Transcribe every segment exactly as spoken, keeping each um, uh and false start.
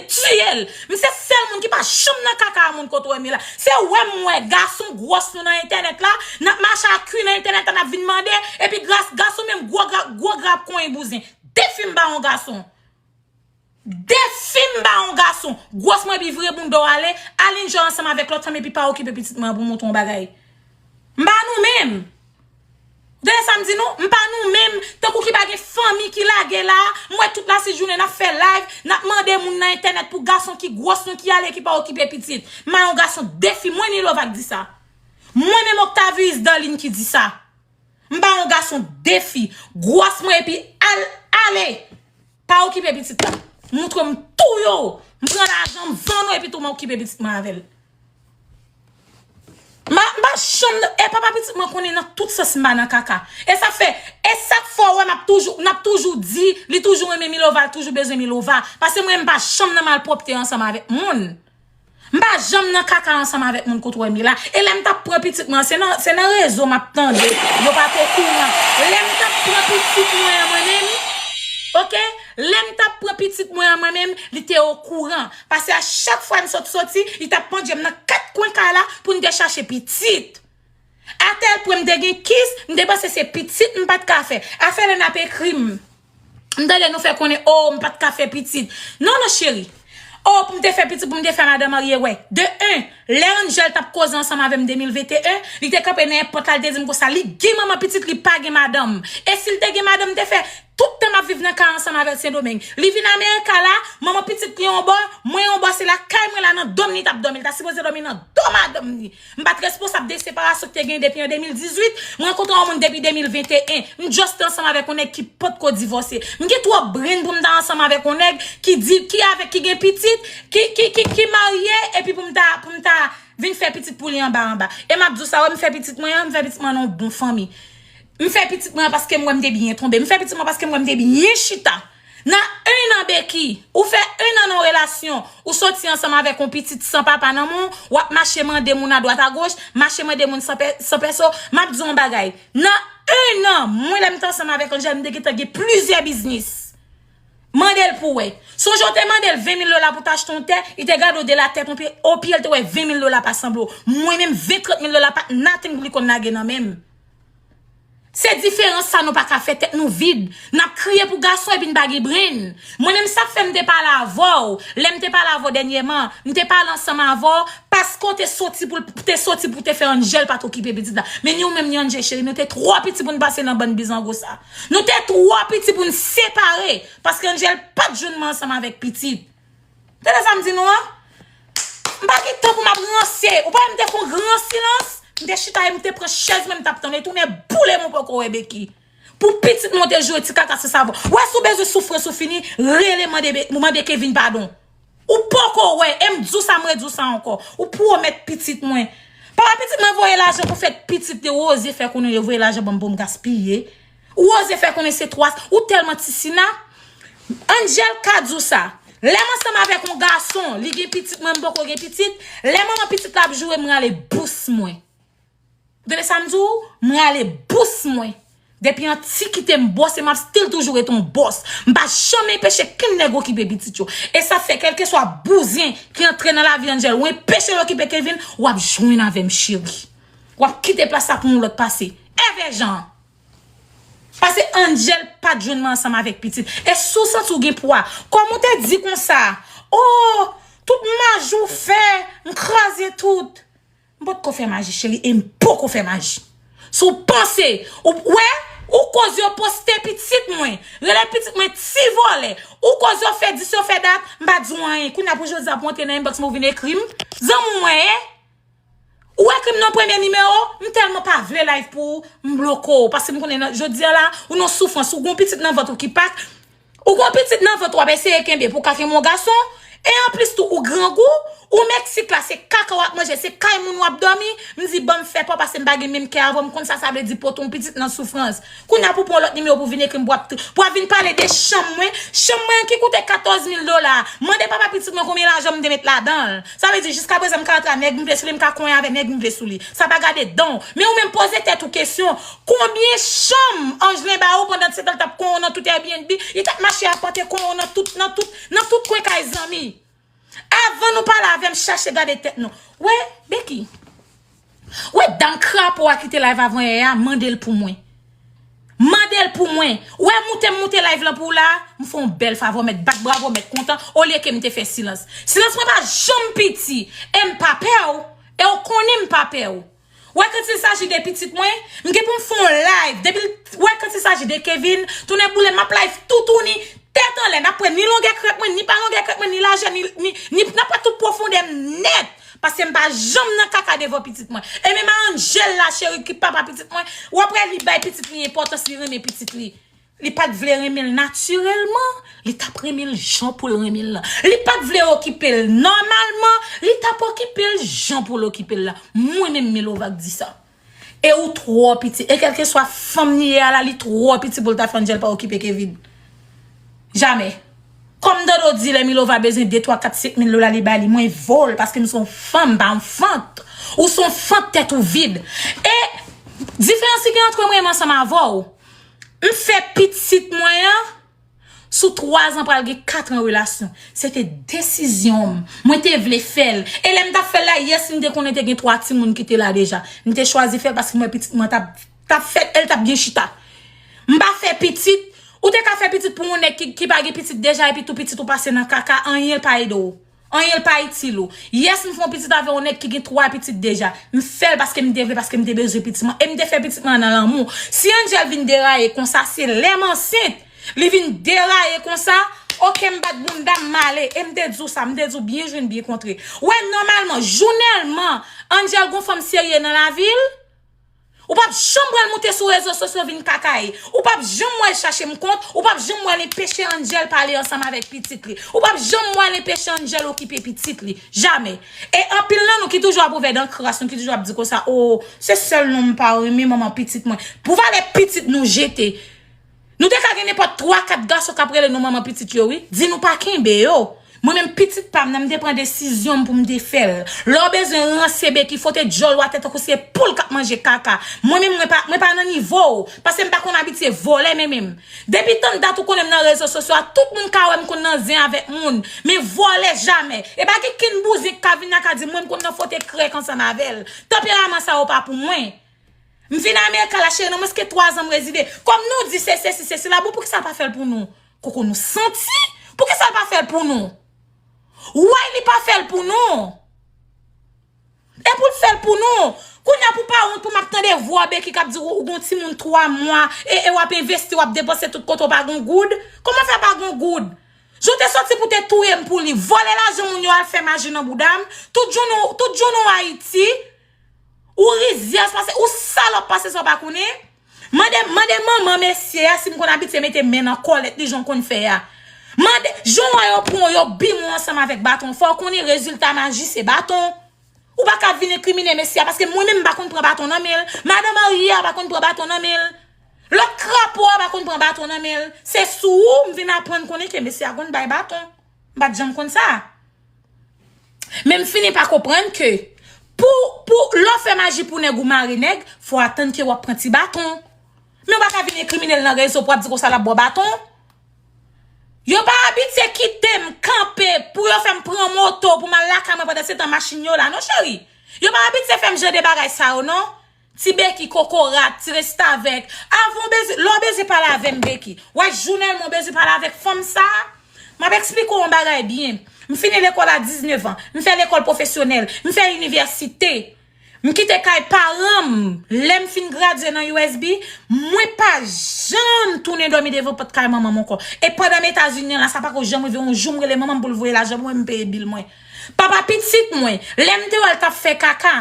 tiye l. M se sèl moun ki pa janm nan kaka a moun kote w ye la. Se wè m wè gason gwòs nou nan entènèt la, n ap mache ak kwi nan entènèt la, n ap vin mande, epi gras gason menm gwo gra, gwo gra ap konyen bouzen. Defi m ba yon gason. Defi m ba yon gason. Gwòs mwen epi vire bounda w ale, al enjoy ansanm avèk lòt fanm epi pa okipe pitit mwen an pou montre yon bagay. M pa nou menm. Tande sa m di nou, m pa nou menm, tankou ki pa gen fanmi ki lage la, m wè tout lasi jounen n ap fè live, n ap mande moun nan entènèt pou gason ki gwòs nou ki ale ki pa okipe pitit. M ba yon gason defi, mwen Milova k di sa. Mwen menm Octavius Darline ki di sa. M ba yon gason defi, gwòs mwen epi al, ale. Pa okipe pitit la. Montre m touye w. M pran lajan m vann ou epi tou m okipe pitit mwen avè l. M pa, m pa janm, e papa pitit mwen konnen nan tout sans m pa nan kaka. E sa fè, e sa k fè w wè m ap toujou, n ap toujou di, li toujou renmen Milova, l toujou bezwen Milova. Paske mwen m pa janm nan malpwòpte ansanm avèk moun. M pa janm nan kaka ansanm avèk moun kote w wè m ye la. E lè m t ap pran pitit mwen, se nan, se nan rezo m ap tande. Yo pa t okouran. Lè m t ap pran pitit mwen an mwen menm, oke? Lè m t ap pran pitit mwen an mwen menm, li te okouran. Paske a chak fwa m sot soti, li t ap pandye m nan kat kwen kay la pou n te chache pitit. Atèl pwen m te gen kis, m te panse se pitit m pa t ka fè. Afè lè n ap ekri m. M tande nou fè konnen, o, m pa t ka fè pitit. Non, non, cheri. O, pou m te fè pitit, pou m te fè madan marye, wè. De en, lè Angel t ap koze ansanm avè m de mil venteyen, li te kanpe nan pòt la, li te di m konsa, li gen manman pitit, li pa gen madanm. E si l te gen madanm, m te fè tout tan m ap viv nan kay ansanm avè l Sendomeng. Li vin Amerika la, manman pitit li yon bò, mwen yon bò, se lakay mwen la nan dòm li t ap dòmi. Li ta sipoze dòmi nan do madanm li. M pa t responsab de separasyon ki te gen depi an de mil dizuit. Mwen rankontre yon moun depi de mil venteyen. M just te ansanm avèk yon nèg ki potko divòse. M gen twòp brenn pou m ta ansanm avèk yon nèg ki di, ki avèk, ki gen pitit, ki, ki, ki, ki marye, epi pou m ta, pou m ta vin fè pitit pou li anba, anba. E m ap di w sa, wè, m fè pitit mwen an, m fè pitit mwen an nan yon bon fanmi. M fè pitit mwen an paske m wè m te byen tonbe. M fè pitit mwen paske m wè m te byen chita. Nan en an, Becky, ou fè en an nan yon relasyon, ou soti ansanm avèk yon pitit san papa nan men w, w ap mache mande moun adwat agoch, mache mande moun san pè-, san pèso, m ap di w yon bagay. Nan en an, mwen lè m te ansanm avèk Angel, m te gentan gen plizyè biznis. Mande l pou wè. Sonje w te mande l ven mil dola pou t achte yon tè, li te gade w de la tèt o pye, o pye l te wè ven mil dola pa sanble w. Mwen menm, ven trant mil dola pa t nothing pou li konn lage nan men m. Se diferans sa nou pa ka fè tèt nou vid. N ap kriye pou gason epi n pa gen brenn. Mwen menm sa k fè m te pale avè w. Lè m te pale avè w dènyèman, m te pale ansanm avè w paske w te soti pou, te soti pou te fè Angel pa t okipe pitit la. Men ni w menm ni Angel cheri, nou te twò piti pou n pase nan bann bizango sa. Nou te twò piti pou n separe paske Angel pa t jwenn mwen ansanm avèk pitit. Tande sa m di nou an? M pa gen tan pou m ap ranse. Ou pa wè m te fè yon gran silans? M te chita e m te pran chèz mwen, m t ap tann. E tounen boule m, ou poko wè Becky. Pou pitit mwen, w te joure ti kaka san savon. Ou wè, si w bezwen soufrans ou fini, rele mande, mande Kevin padon. Ou poko wè, e m di w sa, m redi w sa ankò. Ou pwomèt pitit mwen. Papa pitit mwen voye lajan pou fèt pitit li, ou oze fè konnen yo voye lajan ban m pou m gaspiye. Ou oze fè konnen se twa, ou tèlman ti sina. Angel ka di w sa. Lè m ansanm avèk yon gason, li gen pitit, mwen m poko gen pitit. Lè manman pitit la ap joure m, m rale bous mwen. Ou tande sa m di w? M rale bous mwen. Depi antikite m bòs e m ap still toujou ret yon bòs. M pa janm enpeche kenn nèg okipe pitit yo. E sa fè kèlkeswa bouzen ki antre nan lavi Angel, ou enpeche l okipe Kevin, w ap jwenn avè m cheri. W ap kite plas la pou yon lòt pase. Èvè Jan. Paske Angel pa t jwenn mwen ansanm avèk pitit. E si w santi w gen pwa, kòm ou te di konsa, o, tout maji w fè, m kraze tout. M potko fè maji, cheri, e m poko fè maji. Si w panse, ou wè, ou koz yo poste pitit mwen, rele pitit mwen ti vòlè, ou koz yo fè dis, yo fè dat, m pa di w anyen. Kounye a pou jodi a pou w antre nan inbox mwen, ou vin ekri m, zanmi w mwen ye. Ou ekri m nan premye nimewo, m tèlman pa vle live pou ou, m bloke w. Paske m konnen nan, jodi a la, ou nan soufrans, ou gon pitit nan vant ou ki pa, ou gon pitit nan vant ou ap eseye kenbe pou w ka kenbe yon gason, e anplis tou, ou grangou, Ou Meksik la, se kaka w ap manje, se kay moun w ap dòmi. M di, ban m fè pa w, paske m pa gen menm kè avè w. M konn sa sa vle di pote yon pitit nan soufrans. Kounye a pou pran lòt nimewo pou vin ekri m, pou ap, pou ap vin pale de chanm mwen. Chanm mwen ki koute katòz mil dola. Mande papa pitit mwen konbyen lajan m te met ladan l. Sa vle di, jiska prezan, m ka antre a nèg m vle sou li, m ka konyen avè nèg m vle sou li. Sa pa gade dan w. Men ou menm poze tèt ou kesyon, konbyen chanm Angelin ba ou pandan se tan l t ap konyen w nan tout Airbnb, li t ap mache apòte konyen w nan tout, nan tout, nan tout kwen kay zanmi. Avan nou pale avè m, chache gade tèt nou. Wè, Becky. Wè, dam krapo a ki te live avan yè a, mande l pou mwen. Mande l pou mwen. Wè, moute m moute live lan pou w la, m fè yon bèl favò, mèt bat bravo, mèt kontan, olye ke m te fè silans. Silans mwen pa janm piti, e m pa pè w, e w konnen m pa pè w. Wè, quand il s'agit de pitit mwen, m gen pou m fè yon live. Depi l, wè, quand il s'agit de Kevin, tounen boule, m ap live toutouni, tèt anlè, n ap wè ni longè krèk mwen, ni pa longè krèk mwen, ni lajè, ni, ni, ni, n ap wè tout pwofondè m nèt. Paske m pa janm nan kaka devan pitit mwen. E menm a Angel la, cheri, ki papa pitit mwen, w ap wè li bay pitit li enpòtans, li renmen pitit li. Li pa t vle renmen l natirèlman, li t ap renmen l jan pou l renmen l lan. Li pa t vle okipe l nòmalman, li t ap okipe l jan pou l okipe l la. Mwen menm Milova k di sa. E ou twò piti. E kèlkeswa fanm li ye a la, li twò piti pou l ta fè Angel pa okipe Kevin. Jamè. Kòm Dodo di, lè Milova bezwen de, twa, kat, senk mil dola, li ba li. Mwen vo l, paske m se yon fanm, m pa yon fant. Ou se yon fant tèt ou vid. E diferans ki gen ant mwen menm ansanm avè w. M fè pitit mwen an sou twa zan, pral gen kat an relasyon. Se te desizyon m. Mwen te vle fè l. E lè m t ap fè l la, yes, m te konnen te gen twa timoun ki te la deja. M te chwazi fè l paske m wè pitit mwen t ap, t ap fèt e l t ap byen chita. M pa fè pitit. Ou te ka fè pitit pou yon nèg ki, ki pa gen pitit deja epi tou pitit ou pase nan kaka, anyen l pa ede w. Anyen l pa itil ou. Yes, m fè yon pitit avè yon nèg ki gen twa pitit deja. M fè l paske m te vle, paske m te bezwen pitit mwen. E m te fè pitit mwen nan lanmou. Si Angel vin deraye konsa, se lè m ansent. Li vin deraye konsa, oke, m bat bounda m, m ale. E m te di w sa, m te di w byen jwenn, byen kontre. Wè, nòmalman, jounèlman, Angel gon fanm serye nan lavi l. Ou p ap janm wè l moute sou rezo sosyo vin kakaye. Ou p ap janm wè l chache m kont. Ou p ap janm wè l enpeche Angel pale ansanm avèk pitit li. Ou p ap janm wè l enpeche Angel okipe pitit li. Jamè. E anpil nan nou ki toujou ap ouvè dan kras, nou ki toujou ap di konsa, o, se sèl nonm m pa renmen, manman pitit mwen. Pou valè pitit nou jete. Nou te ka gen nenpòt twa, kat gason k ap rele nou manman pitit yo, wi. Di nou pa kenbe yo. Mwen menm pitit pa m nan, m te pran desizyon m pou m te fè l. Lè w bezwen ranse Becky, fwote djòl w atè tankou se poul k ap manje kaka. Mwen menm, mwen pa, mwen pa nan nivo w, paske m pa konn abitye vòlè men menm. Depi tann dat ou konnen m nan rezo sosyo a, tout moun ka wè m konn nan zen avèk moun. Men vòlè jamè. E pa gen kenn bouzen k ka vin la ka di mwen m konn nan fwote krèk ansanm avè l. Tanperaman sa yo pa pou mwen. M vin Amerika la, cheri, nan mwens ke twa zan m rezide. Kòm nou di se sesi, se sela, bon, poukisa l pa fè l pou nou? Koko nou santi? Poukisa l pa fè l pou nou? Why li pa fè l pou nou? E pou l fè l pou nou? Kounye a pou pa wont pou m ap tande vwa Becky k ap di ou, ou gon timoun twa mwa, e, e w ap envesti, w ap depanse tout kote, w pa gon goud? Kòman fè pa gon goud? Jan w te sòti pou te touye m pou li, vòlè lajan moun yo al fè maji nan bouda m, tout jounen, tout jounen w Ayiti, ou rizyèz pase, ou salòp pase sa w pa konnen. Mande, mande manman mesye a si m konn abitye mete men nan kòlèt li jan w konn fè a. Mande, jan w wè yo pran w, yo bim ou ansanm avèk baton. Fò w konnen rezilta maji se baton. Ou pa ka vin enkrimine mesye a, paske mwen menm m pa konn pran baton nan men l. Madan marye a pa konn pran baton nan men l. Lòt krapo a pa konn pran baton nan men l. Se sou ou m vin aprann konnen ke mesye a konn bay baton. M pa t janm konn sa. Men m fini pa konprann ke pou, pou lè w fè maji pou nèg ou mare nèg, fò w atann ke w ap pran ti baton. Men w pa ka vin enkrimine l nan rezo pou w ap di konsa l ap ba w baton. Yo pa abitye kite m kanpe pou yo fè m pran moto pou m al lakay mwen pandan se tan machin yo la non, cheri. Yo pa abitye fè m jan de bagay sa yo non. Ti Becky kokorat, ti restavèk. Avan w bezwen, lè w bezwen pale avè m, Becky. Wè, jounèlman w bezwen pale avèk fanm sa a. M ap eksplike w yon bagay byen. M fini lekòl a diznèf an. M fè lekòl pwofesyonèl. M fè inivèsite. M kite kay paran m. Lè m fin gradye nan U S B, mwen pa janm tounen dòmi devan pòt kay manman m ankò. E pandan m Etazini an la, sa pako janm rive yon jou m rele manman m pou l voye lajan pou mwen, m peye bil mwen. Papa pitit mwen, lè m te wè l t ap fè kaka,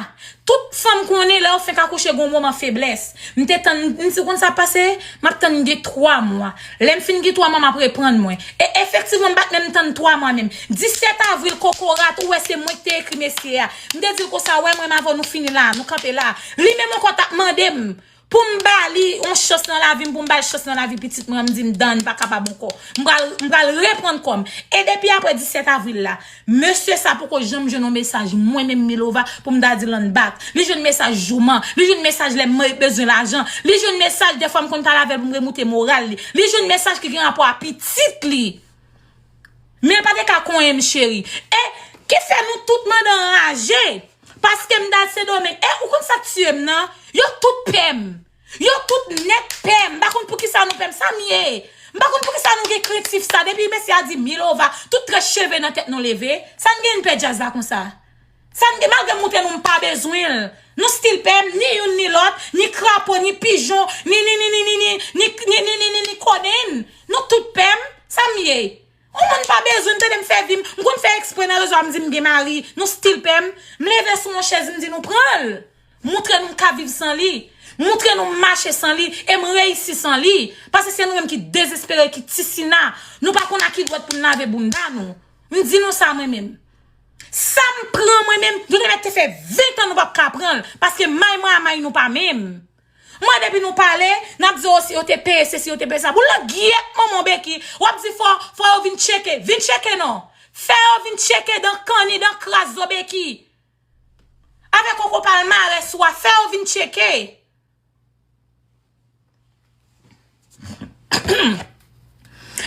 tout fanm konnen lè yo fenk akouche gon moman feblès. M te tann, m di konn sa pase, m ap tann gen twa mwa. Lè m fin gen twa mwa, m ap reprann mwen. E efektivman, m pa t menm tann twa mwa menm. Disèt avril, kokorat, ou wè se mwen ki te ekri mesye a. M te di l konsa, wè mwen m avè w, nou fini la, nou kanpe la. Li menm ankò t ap mande m pou m ba li yon chans nan lavi m, pou m ba l chans nan lavi pitit mwen an, m di m dan, m pa kapab ankò. M pral, m pral reprann kò m. E depi apre disèt avril la, mesye sa poko janm jwenn yon mesaj mwen menm Milova pou m ta di l ann bak. Li jwenn mesaj jouman, li jwenn mesaj lè m bezwen lajan, li jwenn mesaj dèfwa m konn pale avè l pou m remoute moral li. Li jwenn mesaj ki gen rapò a pitit li. Men l pa te ka konyen m cheri. E ki fè nou tout mande anraje. Paske m t al Sendomeng. E ou konn sa k tiye m nan? Yo tout pè m. Yo tout nèt pè m. M pa konn poukisa nou pè m. Sa m ye? M pa konn poukisa nou gen krentif sa. Depi mesye a di Milova, tout trèch cheve nan tèt nou leve. Sa n gen n pè djaz la konsa? Sa n gen malgre m montre nou m pa bezwen l. Nou still pè m, ni youn ni lòt, ni krapo, ni pijon, ni, ni, ni, ni, ni, ni, ni, ni, ni, ni, ni kodenn. Nou tout pè m. Sa m ye? Yon moun pa bezwen m tande m fè vi m. M konn fè ekspre nan rezo a m di m gen mari. Nou still pè m. M leve sou yon chèz m di nou pran l. Montre nou m ka viv san li. Montre nou m mache san li. E m reyisi san li. Paske se nou menm ki dezespere, ki tisina. Nou pa konn a ki dwèt pou n lave bounda nou. M di nou sa mwen menm. Sa m pran mwen menm, nou te mèt te fè ven tan nou p ap ka pran l. Paske may mwen a may nou pa menm. Mwen depi nou pale, n ap di w si yo te peye sesi, yo te peye sa. Boul nan gyèt manman w Beki. W ap di fò, fò yo vin tcheke. Vin tcheke non. Fè yo vin tcheke dan kanni, dan kras zo Beki. Avèk koko palmarès ou a, fè yo vin tcheke.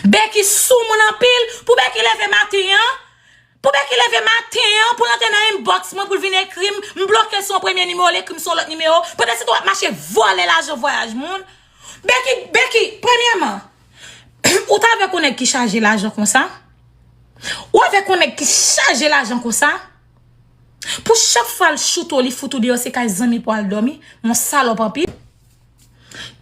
Beki sou moun anpil, pou Beki leve maten an, pou Beki leve maten an, pou l antre nan inbox mwen, pou l vin ekri m, m bloke l sou yon premye nimewo, l ekri m sou yon lòt nimewo, pandan se tan w ap mache vòlè lajan vwayaj moun. Beki, Beki, premyèman, ou t avèk yon nèg ki chaje lajan konsa? Ou avèk yon nèg ki chaje lajan konsa? Pou chak fwa l choute w, li fout ou deyò, se kay zanmi pou al dòmi, yon salòp anpil.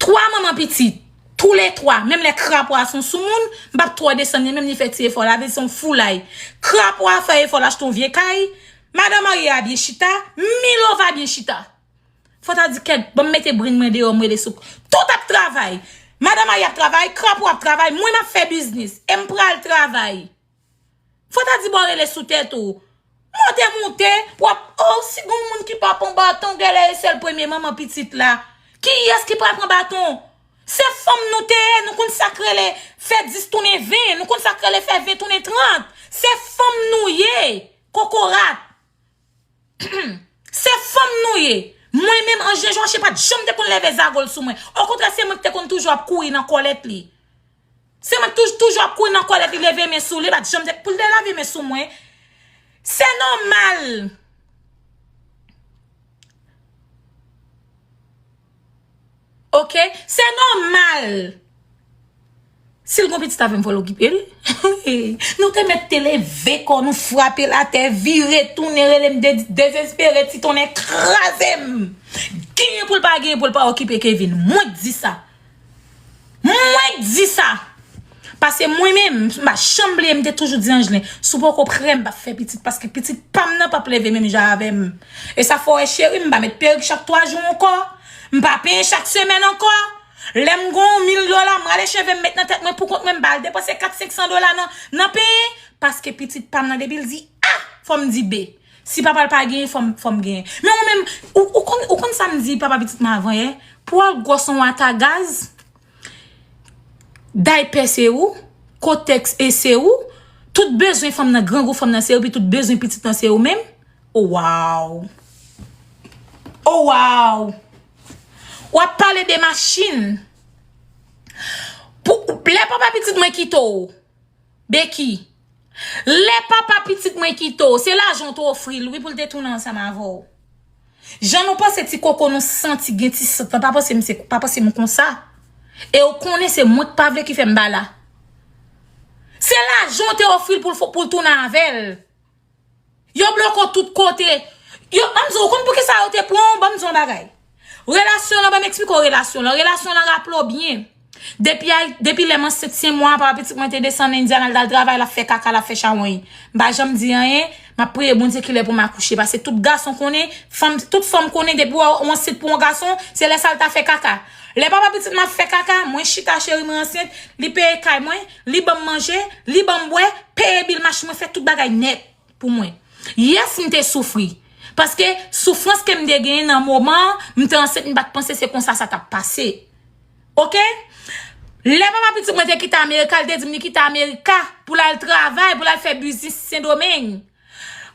Twa manman pitit, toulètwa, menm lè krapo a se yon soumoun, m p ap twò desann li, menm li fè ti efò, la vle di se yon foulay. Krapo a fè efò, l achte yon vye kay, madan marye a byen chita, Milova byen chita. Fò ta di kèt, ban m mete brenn mwen deyò, m rele sou. Tout ap travay. Madan marye ap travay, krapo ap travay, mwen m ap fè biznis, e m pral travay. Fò ta di bò rele sou tèt ou. Monte, monte, w ap, oh, si gon moun ki pa pran baton, genlè e sèl premye manman pitit la. Kiyès ki pral pran baton? Se fanm nou te ye, nou konn sa k rele fè dis tounen ven, nou konn sa k rele fè ven tounen trant. Se fanm nou ye, kokorat. Se fanm nou ye. Mwen menm, Anj Jan Jwache pa t janm te konn leve zago l sou mwen. Okontrè, se mwen ki te konn toujou ap kouri nan kòlèt li. Se mwen ki touj-, toujou ap kouri nan kòlèt li, leve men sou li, li pa t janm te, pou l te lave men sou mwen. Se nòmal. Oke? Se nòmal. Si l gon pitit avè m, fò l okipe l. Nou te mèt te leve kò nou, frape l atè, vire, tounen, rele m de-, dezespere, ti tonnè kraze m. Genyen pou l pa genyen pou l pa okipe Kevin. Mwen k di sa. Mwen k di sa. Paske mwen menm, m pa janm bliye, m te toujou di Anjlen, si w poko prè, m p ap fè pitit, paske pitit pa m nan p ap leve menm jan avè m. E sa fè w wè cheri, m pa met perik chak twa jou ankò. M pa penyen chak semèn ankò. Lè m gon mil dola, m rale cheve m met nan tèt mwen pou kont mwen, m pa al depanse kat senk san dola nan, nan penyen. Paske pitit pa m nan depi l di a, fò m di be. Si papa l pa genyen, fò m, fò m genyen. Men ou menm, ou, ou konn, ou konn sa m di papa pitit mwen avan yè? Pou w al gwòs yon wata gaz, daypè se ou, kotèks e se ou, tout bezwen fanm nan, grangou fanm nan se ou, epi tout bezwen pitit lan se ou menm. Oh wow! Oh wow! W ap pale de machin. Pou, lè papa pitit mwen kite w, Beki, lè papa pitit mwen kite w, se lajan w te ofri l, wi, pou l te tounen ansanm avè w. Jan nou panse ti koko nou santi gen ti sant lan, pa panse m se, pa panse m konsa. E w konnen se mwen k pa vle ki fè m pa la. Se lajan w te ofri l pou l fo-, pou l tounen avè l. Yo bloke w tout kote. Yo, ban m di w, ou konn poukisa yo te pran w? Ban m di w yon bagay. Relasyon lan, ban m eksplike w relasyon lan. Relasyon lan, raple w byen. Depi, depi lè m ansent senk mwa, papa pitit mwen te desann Indiana, l al travay, l ap fè kaka, l ap fè chawony. M pa janm di anyen, m ap priye Bondye kilè pou m akouche. Paske tout gason konnen, fanm, tout fanm konnen, depi w ansent pou yon gason, se lè sa l ta fè kaka. Lè papa pitit mwen ap fè kaka, mwen chita, cheri mwen ansent, li peye kay mwen, li ban m manje, li ban m bwè, peye bil machin mwen, fè tout bagay nèt pou mwen. Yes, m te soufri. Paske soufrans ke m te genyen nan moman an, m te ansent, m pa t panse se konsa sa t ap pase. Oke? Lè papa pitit mwen te kite Amerika, li te di m li kite Amerika pou l al travay, pou l al fè biznis Sendomeng.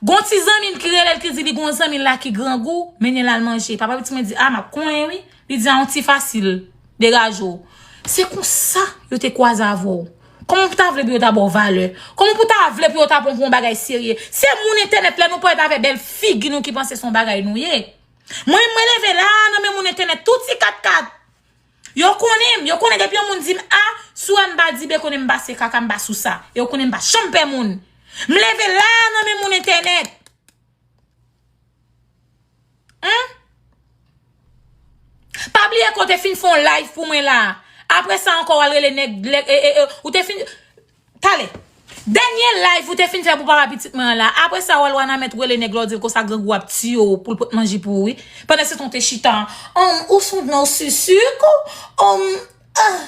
Gon ti zanmi l ki rele l, ki di li gon zanmi l la ki grangou, mennen l al manje. Papa pitit mwen di, "A, m ap konyen wi." Li di, "A, yon ti fasil, degaje w." Se konsa yo te kwaze avè w. Kòman pou ta vle pou yo ta ba w valè? Kòman pou ta vle pou yo ta pran w pou yon bagay serye? Se moun entènèt, lè nou parèt avè bèl figi nou ki panse se yon bagay nou ye. Mwen menm, mwen leve la nan men moun entènèt, tout ti kat kat. Yo konnen m, yo konnen depi yon moun di m, "A, sou a m pa di be konnen m pa se kaka, m pa sou sa." Yo konnen m pa janm pè moun. M leve la nan men moun entènèt. Humm? Pa bliye ke w te fin fè yon live pou mwen la. Apre sa ankò, w al rele nèg, nèg, e, e, e, ou te fin, tale. Dènye live ou te fin fè pou papa pitit mwen an la. Apre sa, w al Wanament, w rele nèg la, w di l konsa grangou ap tiye w pou l pot manje pou ou, wi. Pandan se tan w te chita, um, ou sou narsisik, um, ah,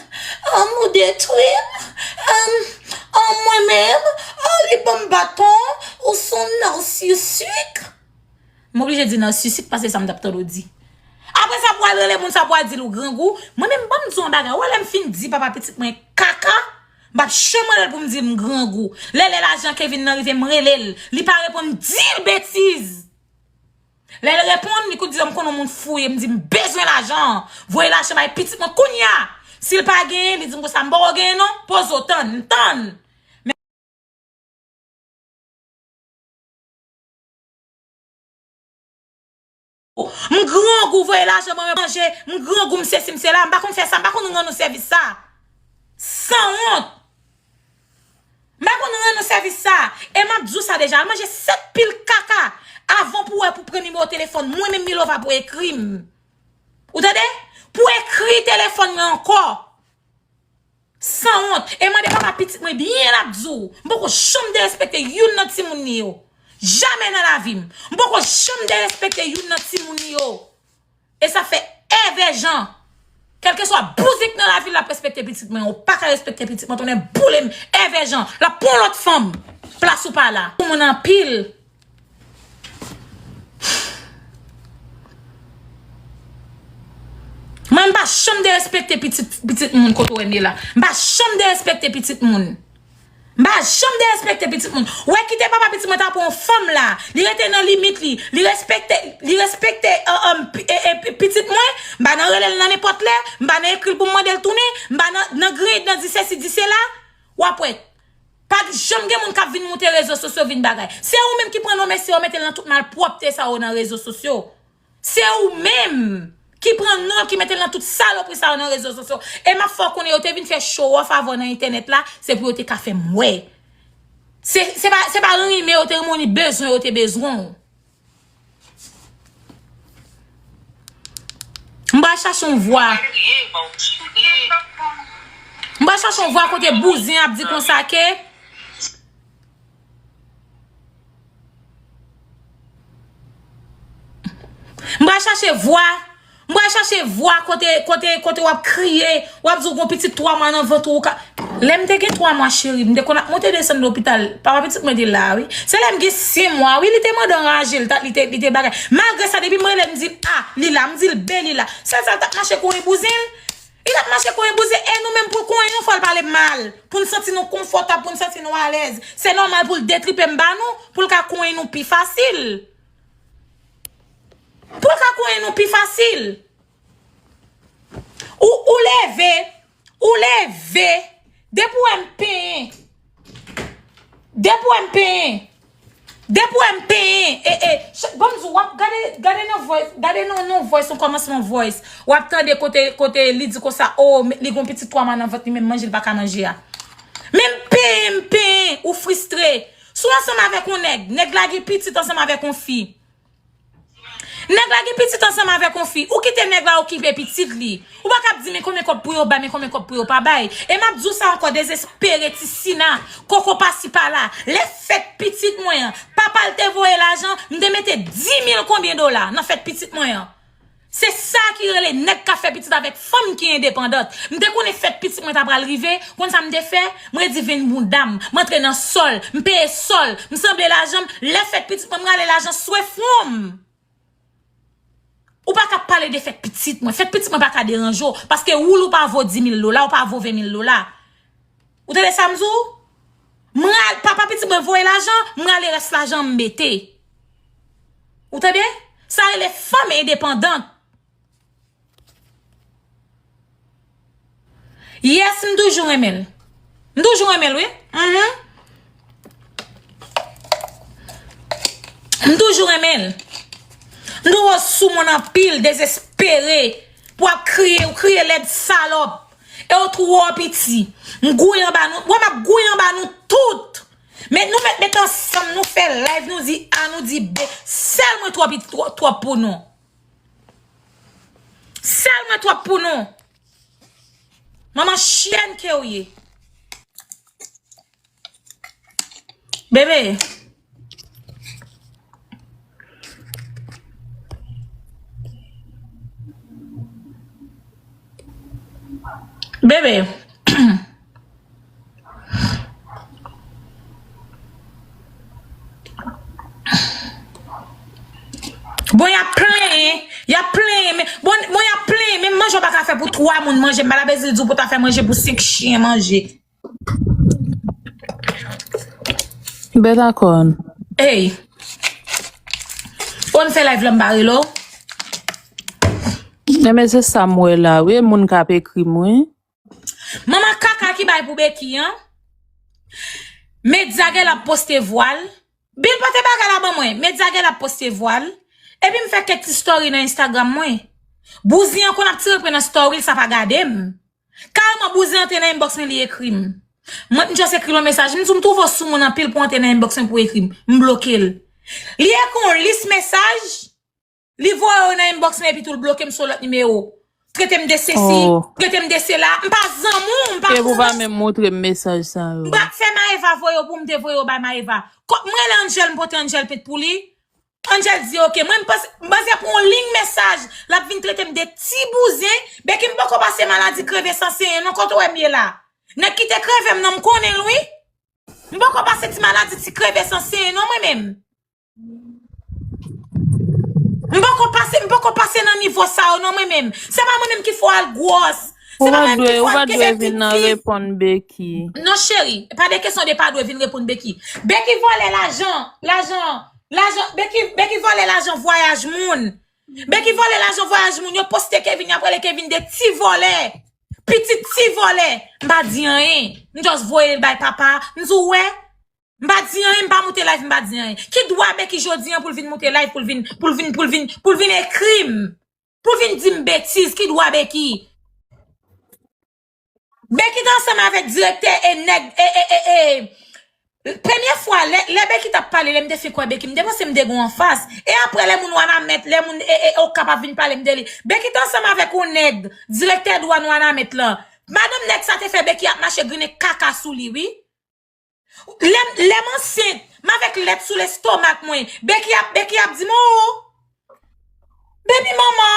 um, ou detwi m, um, um, mwen menm, ah, li ban m baton, ou sou narsisik. M oblije di narsisik paske sa m t ap tande w di. Apre sa, pou w al rele moun sa, pou w al di l ou grangou. Mwen menm, ban m di w yon bagay. Ou wè lè m fin di papa pitit mwen kaka, m p ap janm rele l pou m di l m grangou. Lè, lè lajan Kevin nan rive, m rele l. Li pa reponn, m di l betiz. Lè l reponn, li kou di m konnen yon moun fou ye, m di m bezwen lajan. Voye lajan bay pitit mwen kounye a. Si l pa genyen, li di m konsa, "M poko genyen non, poze w tann, m tann." M grangou, voye lajan ban mwen manje, m grangou, m sesi, m sela, m pa konn fè sa, m pa konn rann nou sèvis sa. Sanwont. M pa konn rann nou sèvis sa. E m ap di w sa deja, al manje sèt pil kaka avan pou w wè pou pran nimewo telefòn mwen menm Milova pou ekri m. Ou tande? Pou ekri telefòn mwen ankò. Sanwont. E mande papa pitit mwen byen l ap di w. M poko janm derespekte youn nan timoun li yo. Jamè nan lavi m. M poko janm derespekte youn nan timoun li yo. E sa fè Èvè Jan. Kèlkeswa bouzen k nan lavi l, l ap respekte pitit mwen. Ou pa ka respekte pitit mwen, tonnè boule m. Èvè Jan. L ap pran lòt fanm. Plas ou pa la. Pou moun anpil. Mwen, m pa janm derespekte pitit, pitit moun kote w wè m ye la. M pa janm derespekte pitit moun. M pa janm derespekte pitit moun. Ou wè kite papa pitit mwen ta pran yon fanm la. Li rete nan limit li. Li respekte, li respekte, eh, eh, pi-, eh, eh, pi-, pitit mwen. M pa nan rele l nan nenpòt lè. M pa nan ekri l pou m mande l tounen. M pa nan, nan griyen nan di sesi, di sela. W ap wè. Pa t janm gen moun k ap vin moute rezo sosyo vin bagay. Se ou menm ki pran non mesye yo mete l nan tout malpwòpte sa yo nan rezo sosyo. Se ou menm ki pran non l ki mete l nan tout salopri sa yo nan rezo sosyo. E m ap fè w konnen yo te vin fè show off avè w nan entènèt la, se pou yo te ka fè m wè. Se, se pa, se pa renmen yo te renmen w, ni bezwen yo te bezwen w. M pral chache yon vwa. M pral chache yon vwa kote bouzen ap di konsa ke. M pral chache vwa. M pral chache vwa kote, kote, kote w ap kriye, w ap di w gon pitit twa mwa nan vant ou, ou ka. Lè m te gen twa mwa, cheri, m te konn ap monte desann lopital. Papa pitit mwen te la, wi. Se lè m gen senk mwa, wi, li te mande anraje, li ta, li te, li te bagay. Malgre sa, depi m rele, m di l A, li la, m di l B, li la. Sèl sa l t ap mache konyen bouzen l. Li t ap mache konyen bouzen, e nou menm pou l konyen nou, fò l pale mal. Pou n santi nou konfòtab, pou n santi nou alèz. Se nòmal pou l detripe m ba nou, pou l ka konyen nou pi fasil. Pou l ka konyen nou pi fasil. Ou, ou leve, ou leve, depi w wè m penyen. Depi w wè m penyen. Depi w wè m penyen. E, e, ch-, ban m di w, w ap gade, gade nan voice, gade nan, nan voice, nan kòmansman voice. W ap tande kote, kote li di konsa, o, li gon pitit twa mwa nan vant li, menm manje li pa ka manje a. Men m penyen, m penyen, ou fristre. Si w ansanm avèk yon nèg, nèg la gen pitit ansanm avèk yon fi. Nèg la gen pitit ansanm avèk yon fi. Ou kite nèg la okipe pitit li. Ou pa ka ap di men konbyen kòb pou yo bay, men konbyen kòb pou yo pa bay. E m ap di w sa ankò, dezespere ti Sina, koko pasi pala. Lè fèt pitit mwen an, papa l te voye lajan, m te mete dis mil konbyen dola nan fèt pitit mwen an. Se sa ki rele nèg k ap fè pitit avèk fanm ki endepandant. M te konnen fèt pitit mwen ta pral rive, konn sa m te fè? M redi vin bounda m, m antre nan sòl, m peye sòl, m sanble lajan m, lè fèt pitit mwen, m rale lajan swe fwon m. Ou pa ka pale de fèt pitit mwen. Fèt pitit mwen pa ka deranje w, paske woul ou pa vo dis mil dola, ou pa vo ven mil dola. Ou tande sa m di w? M ral, papa pitit mwen voye lajan, m rale rès lajan m mete. Ou tande? Sa rele fanm endepandant. Yes, m toujou renmen l. M toujou renmen l, wi. Mhm. M toujou renmen l. M toujou sou moun anpil, dezespere. Pou ap kriye, ou kriye lèd salòp. E w twò piti. M gouye anba nou. Wè m ap gouye anba nou tout. Men nou met, met ansanm, nou fè live, nou di A, nou di B. Sèl mwen twò piti, twò, twòp pou nou. Sèl mwen twòp pou nou. Manman chyèn ke w ye. Bebe. Bebe. Bon, y ap plenyen, y ap plenyen, men, bon, bon, y ap plenyen, men manje w pa ka fè pou twa moun manje, m pa la bezwen di w pou ta fè manje pou senk chyen manje. Bèt akòn. Ey. Ou konn fè live la m pa rele w? Enben se sa m wè la, wi, moun k ap ekri m, wi. Manman kaka ki bay pou Becky an. Medya gen l ap poste vwa l. Bill pote bagay la ban mwen. Medya gen l ap poste vwa l. Epi m fè kèk ti story nan Instagram mwen. Bouzen an konn ap tire pwen nan story l, sa pa gade m. Kareman bouzen antre nan inbox mwen, li ekri m. Mwen, m just ekri l yon mesaj. M di w m twouve w sou moun anpil pou antre nan inbox mwen pou ekri m. M bloke l. Li ekri yon lis mesaj. Li voye yo nan inbox mwen epi tou l bloke m sou lòt nimewo. Trete m de sesi, oh, trete m de sela. M pa zanmi w, m pa zanmi w. Epi ou pa menm montre m mesaj sa yo. M pa fè Maeva voye yo pou m te voye yo bay Maeva. Kòm mwen rele Angel, m pote Angel pent pou li. Angel di, oke, mwen m panse, m panse pou yon liy mesaj, l ap vin trete m de ti bouzen, Becky m poko pase maladi kreve san senyen non, kote w wè m ye la? Nèg ki te kreve m nan, m konnen l wi. M poko pase ti maladi ti kreve san senyen non mwen menm. M poko pase, m poko pase nan nivo sa yo non mwen menm. Se pa mwen menm ki fè w al gwòs. Se pa mwen menm ki fè w al gen pitit. Ou pa dwe vin nan reponn Becky. Non cheri, pa de kesyon de pa dwe vin reponn Becky. Becky vòlè lajan, lajan, lajan, Becky, Becky vòlè lajan vwayaj moun. Becky vòlè lajan vwayaj moun, yo poste Kevin, y ap rele Kevin de ti vòlè. Pitit ti vòlè. M pa di anyen. M just voye l bay papa. M di w wè. M pa di anyen, m pa moute live, m pa di anyen. Ki dwa Becky jodi an pou l vin moute live, pou l vin, pou l vin, pou l vin, pou l vin ekri m? Pou l vin di m betiz, ki dwa Becky? Becky t ansanm avèk direktè e nèg, e, e, e, e. Premye fwa, lè, lè Becky t ap pale, lè m te fin kwè Becky, m te panse m te gen w anfas. E apre, lè moun Wanament, lè moun, e, e, Okap ap vin pale m de li. Becky t ansanm avèk yon nèg, direktè dwàn Wanament lan. Madanm nèg sa te fè Becky ap mache grinnen kaka sou li, wi. Lè, lè m ansent, m avèk lèt sou lestomak mwen. Becky ap, Becky ap di m, o, baby mama,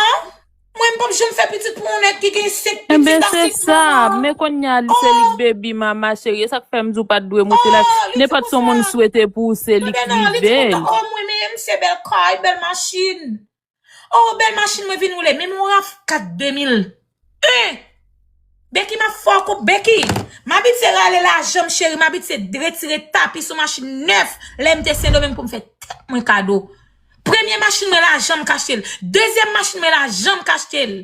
mwen m p ap janm fè pitit pou yon nèg ki gen senk pitit a senk manman. Enben, se sa, men kounye a, se li k baby mama, cheri. E sa k fè m di w pa t dwe moute live. Nenpòt sa yon moun swete pou ou, se li k rive l. Enben non, li di konsa, o, mwen menm, se bèl kay, bèl machin. O, bèl machin mwen vin woule, men m yon rav kat de mil en. Becky, m ap fè w kou, Becky. M abitye rale lajan m, cheri, m abitye retire tapi sou machin nèf lè m te Sendomeng pou m fè tèt mwen kado. Premye machin mwen, lajan m k achte l. Dezyèm machin mwen, lajan m k achte l.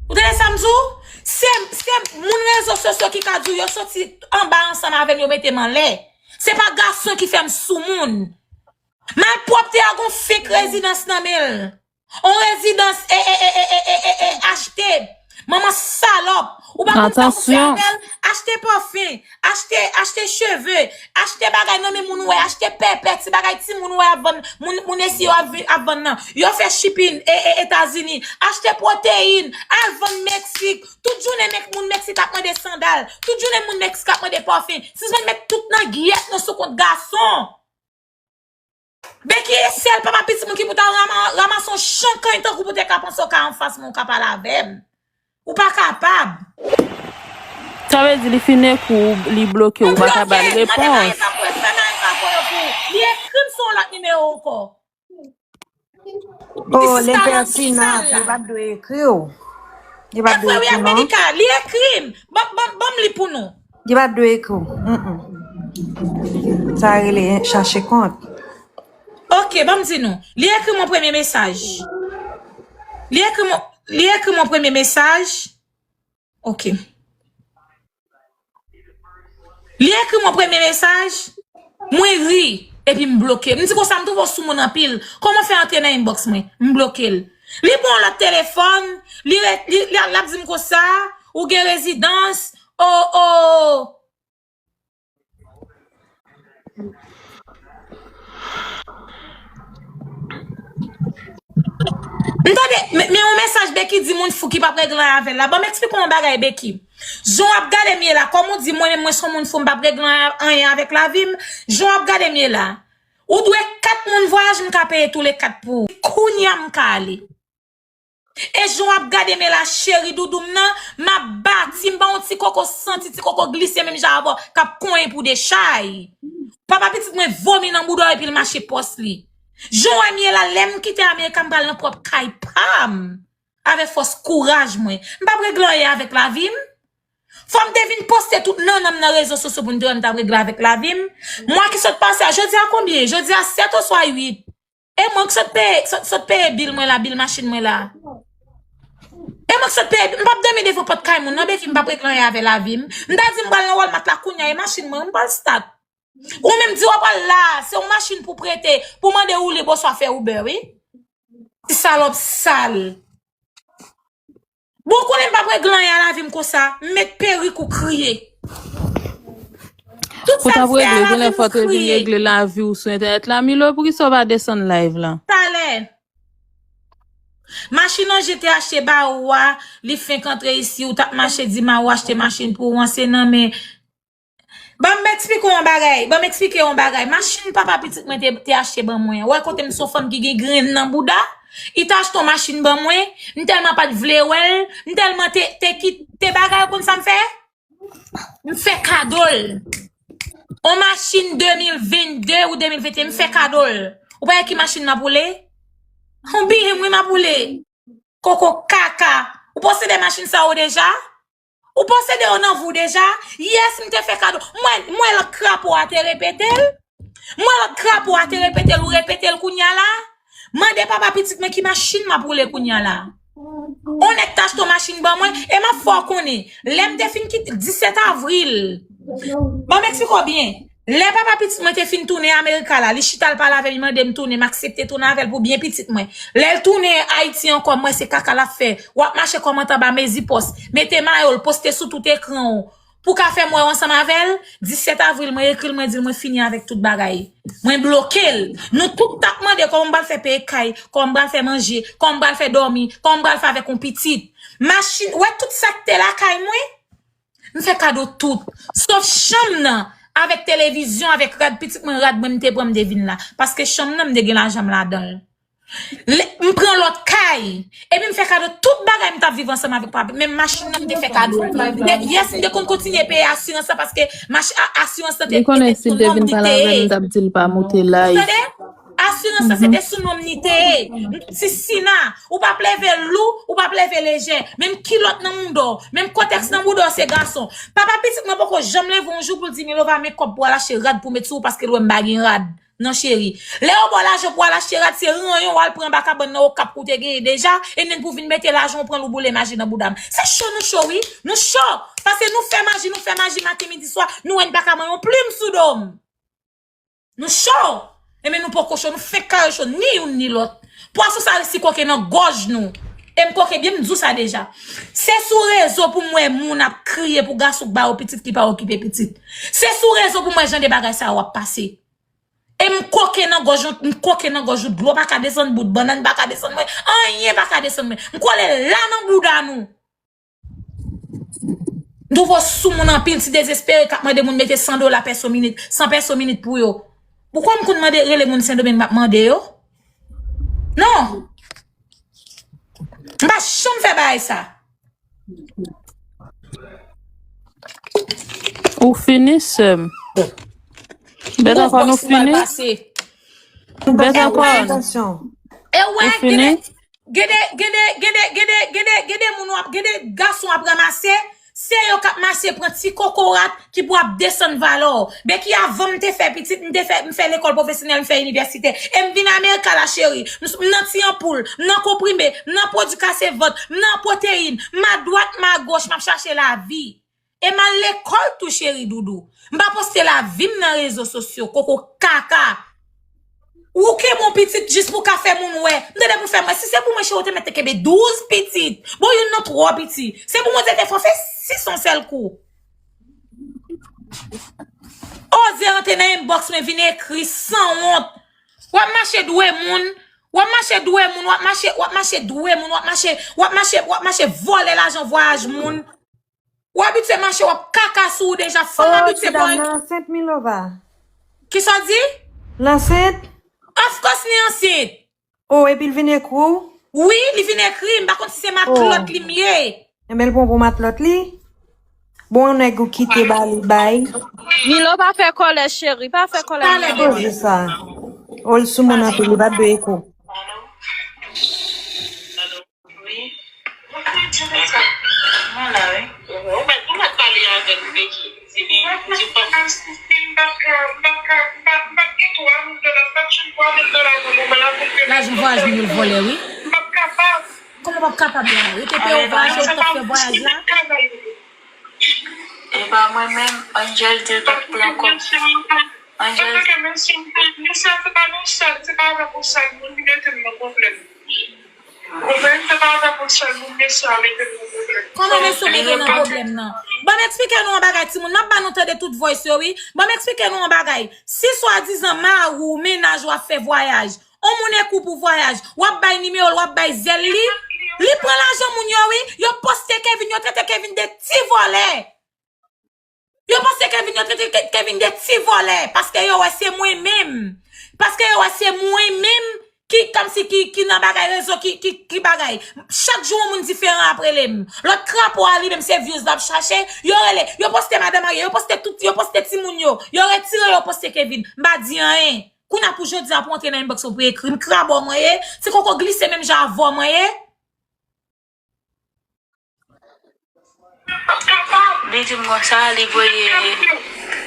Ou tande sa m di w? Se, se moun rezo sosyo ki ka di w yo soti anba ansanm avè m, yo mete m anlè. Se pa gason ki fè m soumoun. Malpwòpte a gon fake rezidans nan men l. On rezidans, e, e, achte. Manman salòp. Ou pa konn sa pou fè avè l? Achte pafen, achte, achte cheve, achte bagay nan men moun ou wè, achte pèpè, ti bagay timoun ou wè ap vann, moun, moun esye yo ap, ap vann nan. Yo fè shipping e, e, Etazini. Achte pwoteyin, al vann Meksik. Tout jounen Mek-, moun Meksik ap mande sandal. Tout jounen moun Meksik ap mande pafen. Sispann met tout nan gyèt nou sou kont gason. Becky e sèl papa pitit mwen ki pou ta rama-, ranmase yon chan kany tankou pou te ka panse w ka anfas mwen, w ka pale avè m. Ou pa kapab. Sa vle di li fin ekri w, li bloke w, ou pa ka ba l repons. Li ekri m sou yon lòt nimewo ankò. Oh, lenpertinant, li pa t dwe ekri w. Li pa t dwe ekri w non. Li ekri m. Ban, ban, ban m li pou nou. Li pa t dwe ekri w. Mm-mm. Sa rele chache kont. Ok, ban m di nou. Li ekri m yon premye mesaj. Li ekri m, li ekri m yon premye mesaj. Ok. Li ekri m yon premye mesaj, mwen ri, epi m bloke. M di konsa, m twouve w sou moun anpil. Kòman w fè antre nan inbox mwen? M bloke l. Li pran yon lòt telefòn, li, re- li, li, l ap di m konsa, ou gen rezidans, o, o. M tande, men, men yon mesaj Becky di moun fou ki p ap regle anyen avè l la. Ban m eksplike w yon bagay, Becky. Jan w ap gade m ye la, kòm ou di mwen menm mwen se yon moun fou, m p ap regle anyen avèk lavi m. Jan w ap gade m ye la, ou dwe kat moun vwayaj, m ka peye toule kat pou ou. Kounye a m ka ale. E jan w ap gade m la, cheri doudou m nan, m ap bati, m ba w yon ti koko santi, ti koko glise menm jan avè w, k ap konyen pou dechay. Papa pitit mwen vomi nan bouda w epi l mache pòs li. Jan w wè m ye la, lè m kite Amerika, m pral nan pwòp kay pa m. Avèk fòs kouraj mwen. M p ap regle anyen avèk lavi m. Fò m te vin poste tout nannan m nan rezo sosyo pou n te wè m t ap regle avèk lavi m. Mwa ki sot pase a, jodi a konbyen? Jodi a sèt oswa uit? E mwen k sot peye, sot, sot peye bil mwen la, bil machin mwen la. E mwen k sot peye, m p ap dòmi devan pòt kay moun nan, Becky, m p ap regle anyen avè lavi m. M ta di m pral nan Walmart la kounye a, e machin mwen, m pral start. Ou menm di w ap al la, se yon machin pou prete, pou mande ou lib oswa fè Uber, wi. Ti salòp sal. Bon, ou konnen m p ap regle anyen a lavi m konsa, m met perik ou kriye. Tout sa m fè a lavi m ou kriye. Pou t ap regle, genlè fò w te vin regle lavi w sou entènèt la. Milo, poukisa w pa desann live la? Talè. Machin Anje te achte ba ou a, li fenk antre isi, ou t ap mache di Mao achte machin pou ou an, se nan men Ban m eksplike w yon bagay. Ban m eksplike w yon bagay. Machin papa pitit mwen te, te achte ban mwen an. Ou wè kote m se yon fanm ki gen grenn nan bouda? Li te achte yon machin ban mwen. M tèlman pa t vle wè l. M tèlman te, te kite bagay. Ou konn sa m fè? M fè kado l. Yon machin de mil vennde ou de mil venteyen, m fè kado l. Ou pa wè ki machin m ap woule? Yon B M wi m ap woule. Koko kaka. Ou posede machin sa yo deja? Ou posede yo nan vi w deja? Yes, m te fè kado. M wè, m wè lòt krapo a te repete l. M wè lòt krapo a te repete l, ou repete l kounye a la. Mande papa pitit mwen ki machin m ap woule kounye a la. On nèg t achte yon machin ban mwen, e m ap fè w konnen. Lè m te fin kite, disèt avril. Ban m eksplike w byen. Lè papa pitit mwen te fin tounen Amerika la, li chita l pale avè m, li mande m tounen, m aksepte tounen avè l pou byen pitit mwen. Lè l tounen Ayiti ankò, m wè se kaka l ap fè. W ap mache kòmandan anba mezi pòs, mete mayo l, poste sou tout ekran w. Pou ka fè m wè w ansanm avè l, disèt avril, mwen ekri l, mwen di l mwen fini avèk tout bagay. Mwen bloke l. Nou tout t ap mande kòman m pral fè peye kay, kòman m pral fè manje, kòman m pral fè dòmi, kòman m pral fè avèk yon pitit. Machin, ou wè tout sa k te lakay mwen? M fè kado tout. Sof chanm nan, avèk televizyon, avèk rad pitit mwen, rad mwen m te pran m te vin la. Paske chanm nan m te gen lajan m ladan l. Lè, m pran lòt kay. Epi m fè kado tout bagay m t ap viv ansanm avèk papa. Menm machin nan m te fè kado. Yes, m te konn kontinye peye asirans la paske mach-, a-, asirans la te, te sou non m li te ye. Ou konnen si l te vin pale avè m, m t ap di l pa moute live. Tande? Asirans lan se te sou non m li te ye. M, Sisina, ou p ap leve lou, ou p ap leve lejè. Menm kilòt nan mouda w, menm kotèks nan mouda w se gason. Papa pitit mwen poko janm leve yon jou pou l di Milova men kòb pou al achte rad pou met sou ou paske l wè m pa gen rad. Non cheri. Lè yo ba w lajan pou al achte rad, se ranyon w al pran anba kabann nan Okap ke w te genyen deja, e menm pou vin mete lajan w pran l ou boule maji nan bouda m. Se cho nou cho wi. Nou cho. Paske nou fè maji, nou fè maji maten, midi, swa, nou wè n pa ka manyen yon plim sou do m. Nou cho! Enben nou poko cho, nou fenk kare cho, ni youn ni lòt. Pwason sa resi koke nan gòj nou. E m koke byen, m di w sa deja. Se sou rezo pou m wè moun ap kriye pou gason k ba yo pitit ki pa okipe pitit. Se sou rezo pou m wè jan de bagay sa yo ap pase. E m koke nan gòj ou, m koke nan gòj ou, dlo pa ka desann bout, bannann pa ka desann mwen, anyen pa ka desann mwen. M kole la nan bouda nou. M twouve w sou moun anpil, ti dezespere k ap mande moun mete san dola pèso minit, san pèso minit pou yo. Poukwa m konn mande, rele moun Sendomeng m ap mande yo? Non. M pa janm fè bagay sa. Ou fini, sè m? Bèt ankò nou fini? Bèt ankò. E wè, gede, gede, gede, gede, gede, gede, gede moun w ap, gede gason w ap ranmase, se yo k ap mache pran ti kokorat ki pou ap desann valè w. Beki, avan m te fè pitit, m te fè, m fè lekòl pwofesyonèl, m fè inivèsite. E m vin Amerika la, cheri. M, m nan ti anpoul, m nan konprime, m nan pwodui kase vant, m nan pwoteyin, m adwat, m agoch, m ap chache lavi. E m al lekòl tou, cheri doudou. M pa poste lavi m nan rezo sosyo, koko kaka. Ou kenbe yon pitit jis pou w ka fè moun wè. M tande pou fè mwen. Si se pou mwen, cheri, ou te mèt te kenbe douz pitit. Bon, youn nan twò piti. Se pou Bondye te fè w fè sis yon sèl kou. Oze rantre nan inbox mwen vin ekri sanwont. W ap mache dwe moun. W ap mache dwe moun. W ap mache, w ap mache dwe moun. W ap mache, w ap mache, w ap mache vòlè lajan vwayaj moun. Ou abitye mache, w ap kaka sou ou deja. Fanm abitye bò. Ti dam nan ansent, Milova? Kisa w di? L ansent? Of course li ansent. Oh, epi l vin ekri w? Wi, li vin ekri m. M pa konn si se matlòt li m ye. Enben, l pran pou matlòt li? Bon, nèg ou kite ba li bay. Milo, pa fè kòlè, cheri. Pa fè kòlè, Milo. Koze sa. Oh, l sou moun anpil, li pa t dwe ekri w. Wi. Mwen la, wi. Ou mèt, ou mèt pale avè l, Becky. Di li, di pa. M p ap ka, m p ap ka, m p ap, m p ap gen twa mil dola, m p ap jwenn twa mil dola nan moman la pou m gen. Lajan vwayaj nou yo l vòlè, wi. M p ap kapab. Kòman w p ap kapab la? Yo te peye w vwayaj la, ou t ap fè vwayaj la? E pa mwen menm, Angel te t ap pran kòb. Angel. Antanke mesye, mesye a se pa nan sal, se pa avèk yon sal moun li mete m nan pwoblèm. Ou konprann? Se pa avèk yon sal moun mesye a mete m nan pwoblèm. Kòman mesye w mete w nan pwoblèm nan? Ban m eksplike nou yon bagay, timoun. M ap ba nou tande tout voice yo, wi. Ban m eksplike nou yon bagay. Si swadizan mari w, mennaj ou ap fè vwayaj, on moun ekri w pou vwayaj, w ap bay nimewo l, w ap bay zèl li, li pran lajan moun yo, wi. Yo poste Kevin, yo trete Kevin de ti vòlè. Yo panse Kevin, yo trete Ke- Kevin de ti vòlè, paske yo wè se mwen menm. Paske yo wè se mwen menm ki, kòmsi ki, ki nan bagay rezo, ki, ki, ki bagay. Chak jou yon moun diferan ap rele m. Lòt krapo a li menm se views l ap chache, yo rele, yo poste madan marye, yo poste tout, yo poste timoun yo, yo retire, yo poste Kevin. M pa di anyen. Kounye a pou jodi a pou antre nan inbox ou pou ekri m, krabò mwen ye, ti koko glise menm jan avè w mwen ye. Li di m konsa, li voye,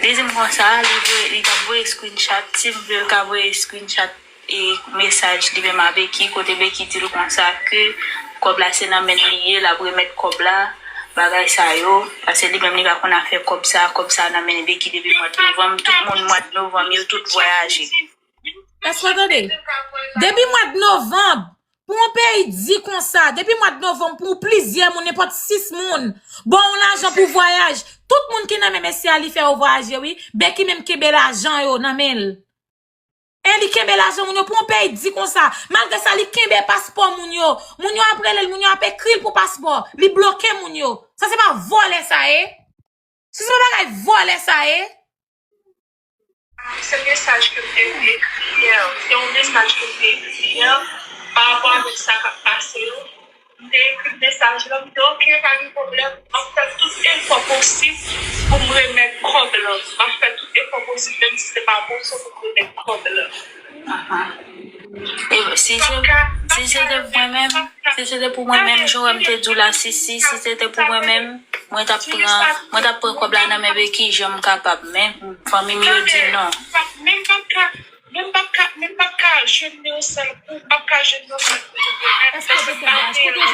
li di m konsa, li voye, li t ap voye screenshot, si m vle l ka voye screenshot e mesaj li menm a Becky, kote Becky di l konsa ke kòb la se nan men l li ye, l ap remèt kòb la, bagay sa yo, paske li menm li pa konn afè kòb sa, kòb sa nan men Becky depi mwa novanm, tout moun mwa novanm yo tout vwayaje. Èske w tande? Depi mwa novanm, pou yon peyi di konsa, depi mwa novanm, pou plizyè moun, nenpòt sis moun, ba w yon lajan pou vwayaj, tout moun ki nan men mesye a, li fè yo vwayaje, wi. Becky menm kenbe lajan yo nan men l. E li kenbe lajan moun yo pou yon peyi di konsa. Malgre sa, li kenbe paspò moun yo. Moun yo ap rele l, moun yo ap ekri l pou paspò. Li bloke moun yo. Sa se pa vòlè sa ye? Si se yon bagay vòlè sa ye. Se mesaj ke m te ekri yè. Se yon mesaj ke m te ekri yè pa rapò avèk sa k ap pase yo. M te ekri mesaj la, m te, oke, pa gen pwoblèm. M ap fè tout efò posib pou m remèt kòb la. M ap fè tout efò posib, menm si se pa bon, se pou m remèt kòb la. E si se, si se te pou mwen menm, si se te pou mwen menm, jan m te di w la, Sisi, si se te pou mwen menm, mwen t ap pran, mwen t ap pran kòb la nan men Becky jan m kapab, men fanmi m yo di non. Men m p ap ka, men m p ap ka, men m p ap ka jwenn yon sèl kou, m p ap ka jwenn yon sèl kou.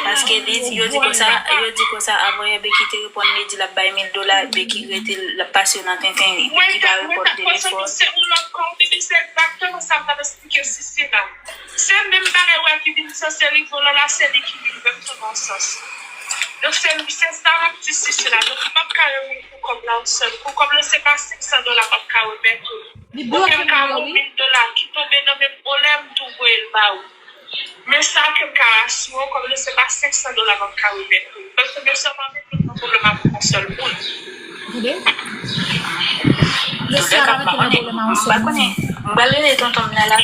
Paske li, yo di konsa, yo di konsa, avan yè Becky te reponn, li di l ap bay mil dola, Becky rete, l ap pase nan tenten, li pa reponn telefòn. Se yon lòt kò, wi, se egzakteman sa m t ap eksplike Sisi la. Se menm bagay wè ki vin sanse rive w la, la se li ki vin menm tou nan sans. Donk se, se sa m ap di sisi la. Donk m p ap ka renmen pou kòb la yon sèl kou. Kòb la se pa senk san dola m ap ka remèt ou. Li bloke m ka ba w mil dola ki tonbe nan men m, olè m tou voye l ba ou. Men sa ke m ka asire w, kòb la se pa senk san dola m ap ka remèt ou. Paske mesye pa mete m nan pwoblèm avèk yon sèl moun. Tande? Mesye a pa mete l nan pwoblèm avèk yon sèl moun. M pral rele tonton m nan la.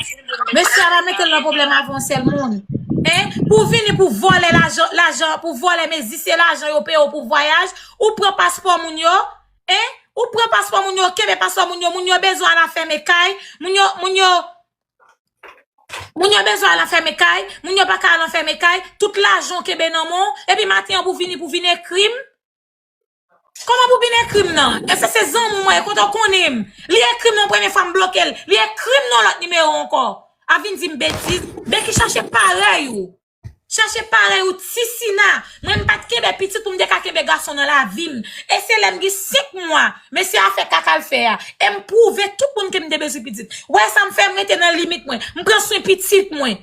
Mesye a pa mete l nan pwoblèm avèk yon sèl moun. Hein? Pou vini pou vòlè lajan, lajan, pou vòlè mezisyen lajan yo peye w pou vwayaj, ou pran paspò moun yo, hein? Ou pran paspò moun yo, kenbe paspò moun yo, moun yo bezwen al anfème kay, moun yo, moun yo, moun yo bezwen al anfème kay, moun yo pa ka al anfème kay, tout lajan w kenbe nan men w, epi maten an pou vini, pou vin ekri m. Kòman pou vin ekri m nan? Èske se zanmi mwen, kote w konnen m? Li ekri m nan premye fwa m bloke l. Li ekri m nan lòt nimewo ankò. A vin di m betiz. Beki chache parèy ou. Chache parèy ou, ti Sina. Mwen m pa t kenbe pitit pou m te ka kenbe gason nan lavi m. E se lè m gen senk mwa, mesye a fè kaka l fè a. E m pwouve tout moun ke m te bezwen pitit. Wè sa m fè, m rete nan limit mwen. M pran swen pitit mwen.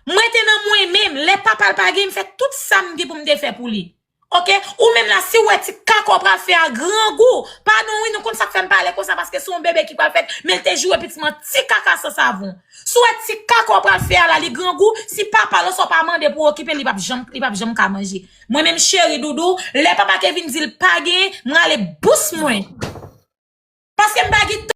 M rete nan mwen menm. Lè papa l pa gen, m fè tout sa m gen pou m te fè pou li. Oke, ou menm la, si w wè ti kaka w pral fè a grangou, padon wi, nou konn sa k fè m pale konsa, paske se yon bebe ki pral fèt, men l te joure pitit mwen ti kaka san savon. Si w wè ti kaka w pral fè a la, li grangou, si papa l oswa w pa mande pou okipe l, li p ap janm, li p ap janm ka manje. Mwen menm cheri doudou, lè papa Kevin di l pa genyen, m rale bous mwen. Paske m pa gen